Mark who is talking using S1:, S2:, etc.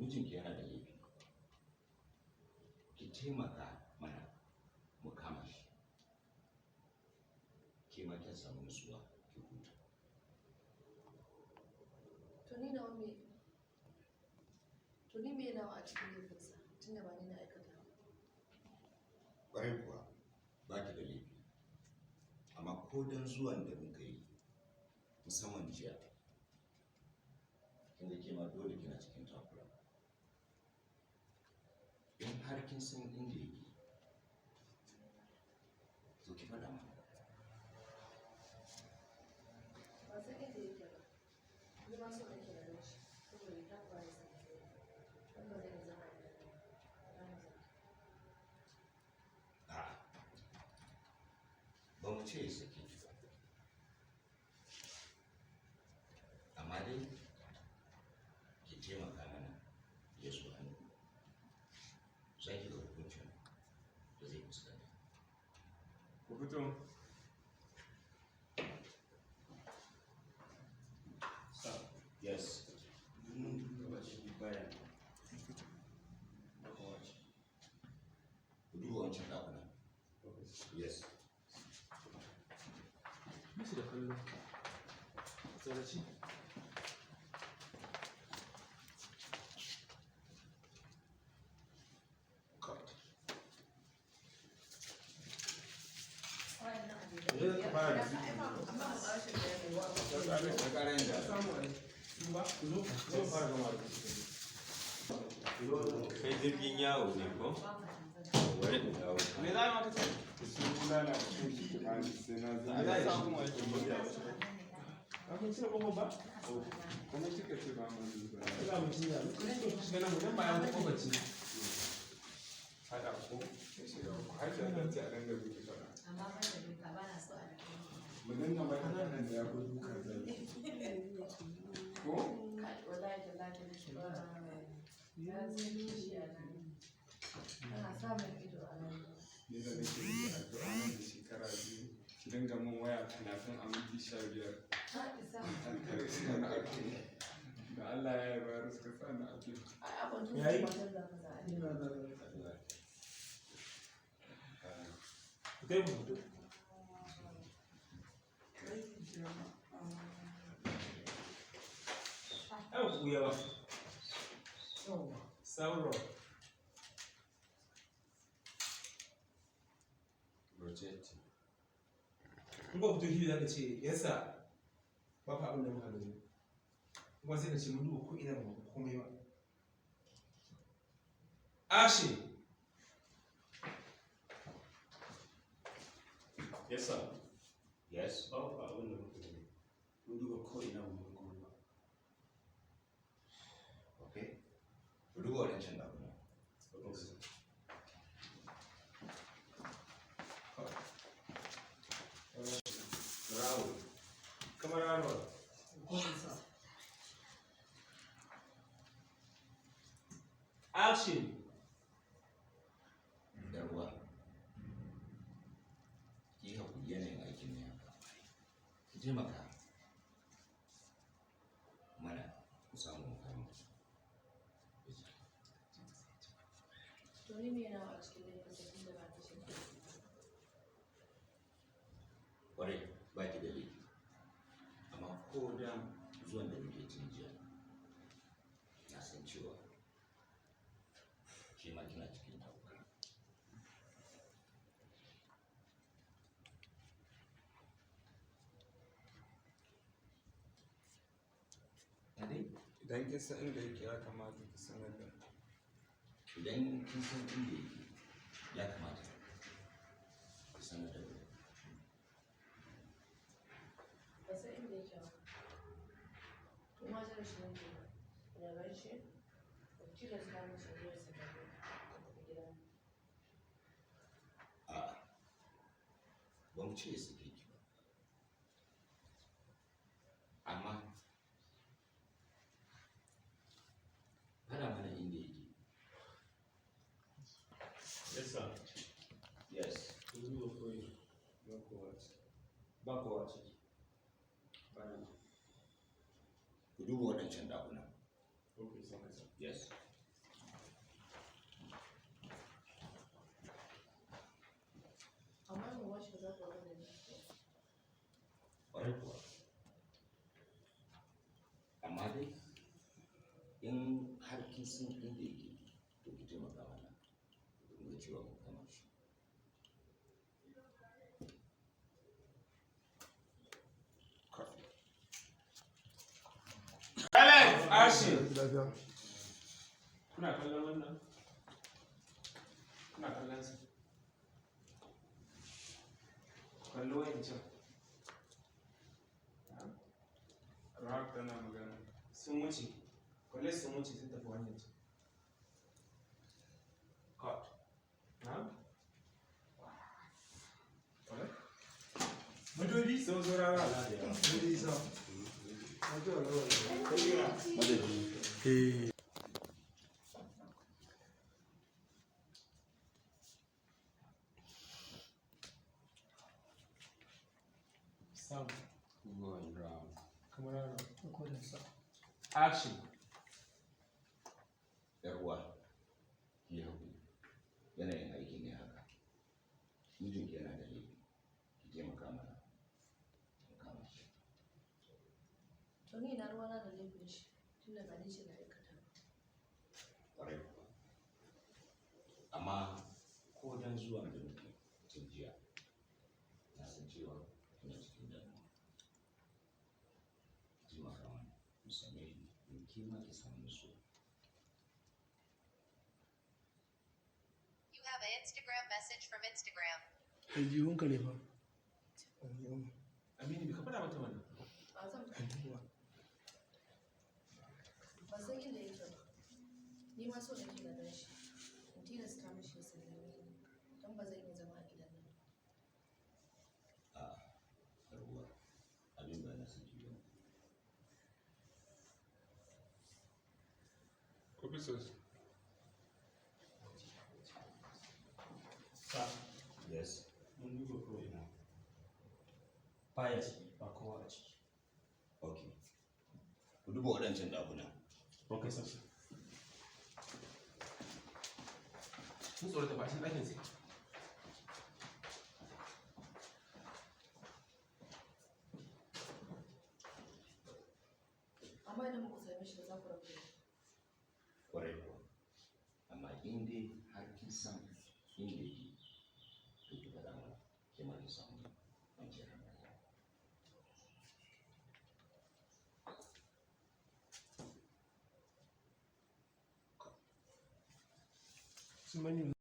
S1: Mijinki yana da laifi. Ki taimaka mana mu kama shi. Ke ma kin samu nutsuwa ki huta.
S2: To ni nawa me? To ni me nawa a cikin laifinsa tunda ba ni na aikata ba.
S1: Ƙwarai kuwa ba ki da laifi. Amma ko don zuwan da muka yi musamman jiya, kin ga ke ma dole kina cikin takura. In har kin san inda yake, to ki faɗa mana.
S2: Ban san inda yake ba. Ni ma so nake na gan shi saboda ya takura ya sake ni. Dan ba zan iya zama a gidan nan ba. Ba na son.
S1: A'a, ba mu ce ya sake ki ba. Amma dai ki taimaka mana ya zo hannu. Za ki ga hukuncin da zai fuskanta.
S3: Ku fito.
S1: Yes.
S4: Mun duba shi baya. Ba kowa ciki.
S1: Ku duba wancan ɗakunan. Yes.
S5: Musu da kallo. Tsoraci.
S1: Cut.
S3: Yanzu ka fara da su.
S5: Duba, ku zo, zo fara gama da su.
S6: Kai jirgin yawo ne ko? Bari in dawo.
S5: Me za a yi maka ce?
S3: Su bulala da su ki bani sai na
S5: Me za a yi
S3: zama.
S5: samu Ba kun cire ƙofar ba?
S3: Kuma kika ce ba mu duba.
S5: Ina mutum ya. Kun shiga nan wajen bayan wata ƙofar ce.
S3: Fada ko? Sai shiga uku. Har da zan ce a dinga buɗe fada.
S7: Amma ban da duka ba na so a dake ni.
S3: Mu dinga mata faɗan da ya fi duka zai. Ko?
S2: Wallahi tallahi ba. Na san kishiya na ne. Tana samun ido a nan.
S3: Ni da nake yi addu'a nan da shekara 2 ki dinga min waya 30 a minti 15.
S2: Ta isa.
S3: Alkhairi na addu'a. Da Allah ya yi bayar suka sa ni addu'a.
S2: Ai abin tun
S5: Yayi?
S2: ba canza masa ai.
S5: Ku kai mu hoto. Ai ba ku ɓuya ba. Sauro.
S6: Rotate.
S5: In ba fito hili za ka ce yasa ba fa abin da muka gani. Kuma sai ka ce mun duba ko ina ba mu ga komai ba. Action!
S4: Yes, sir.
S1: Yes.
S4: Ba ku abin da muka gani. Mun duba ko ina ba mu ga komai ba.
S1: Okay. Ku duba waɗancan ɗakunan.
S4: Okay, sir.
S1: Bravo.
S5: Kamar roll. Action!
S1: Yar uwa. Ki yi haƙuri yanayin aikin ne haka. Ki taimaka mana ku samu mu kama.
S2: To ni me nawa a cikin laifinsa tunda ba ni ce na aikata ba.
S1: Ƙwarai ba ki da laifi. Amma ko da zuwan da muke tun jiya, na san cewa ke ma kina cikin takura. Na dai?
S3: Idan kin san inda yake ya kamata ki sanar da ni.
S1: Idan kin san inda yake, ya kamata ki sanar da mu.
S2: Ban san inda yake ba. To ma zan shi nake ba. Ina gan shi, ban tilasta masa ya zo ya sallame ni a tafi gidan.
S1: A'a, ba mu ce ya sake ki ba. Amma faɗa mana inda yake.
S4: Yes, sir.
S1: Yes.
S4: Mun duba ko ina ba kowa ciki. Ba kowa ciki. Baya nan.
S1: Ku duba waɗancan ɗakunan.
S4: Okay, sir.
S1: Yes.
S2: ku rabu da ni.
S1: Ƙwarai kuwa. Amma dai in har kin san inda yake, to ki taimaka mana mu ga cewa mun kama shi. Coffee.
S5: Silence! Action! Kuna kallon wannan? Kuna kallon su? Kallo wayancan.
S3: Rahab tana magana.
S5: Sun wuce. Kalle sun wuce sun tafi wannan can. Cut. Na? Madobi sun zo rara. Sound.
S6: Going round.
S5: Kamar rara. Action.
S1: Yar uwa, ki haƙuri. Yanayin aiki ne haka. Mijinki yana da laifi. Ki taimaka mana mu kama shi.
S2: To ni ina ruwana da laifin shi tunda ba ni ce na aikata ba.
S1: Ƙwarai kuwa. Amma ko dan zuwan da muke tun jiya, na san cewa kina cikin damuwa. Ki taimaka mana mu same shi in ke ma ki samu nutsuwa.
S7: You have an Instagram message from Instagram.
S4: Aljihunka ne fa.
S5: Aminu, me ka faɗa mata wannan?
S2: Ba zan faɗa. Ban san inda yake ba. Ni ma so nake na gan shi. In tilasta mishi ya sallame ni don ba zan iya zama a gidan nan ba.
S1: A'a, yar uwa, abin ba na saki ba ne.
S3: Officers,
S8: Sa,
S1: Yes.
S8: mun duba ko'ina. Baya ciki, ba kowa a ciki.
S1: Okay. Ku duba waɗancan ɗakuna.
S8: Okay, sir.
S5: Sun tsorata ba a cikin ɗakin sai.
S2: Amma idan ba ku same shi ba za ku rabu da ni.
S1: Ƙwarai kuwa. Amma in dai har kin san inda yake, to ki faɗa mana, ke ma ki samu kwanciyar hankali.
S4: Su manyan.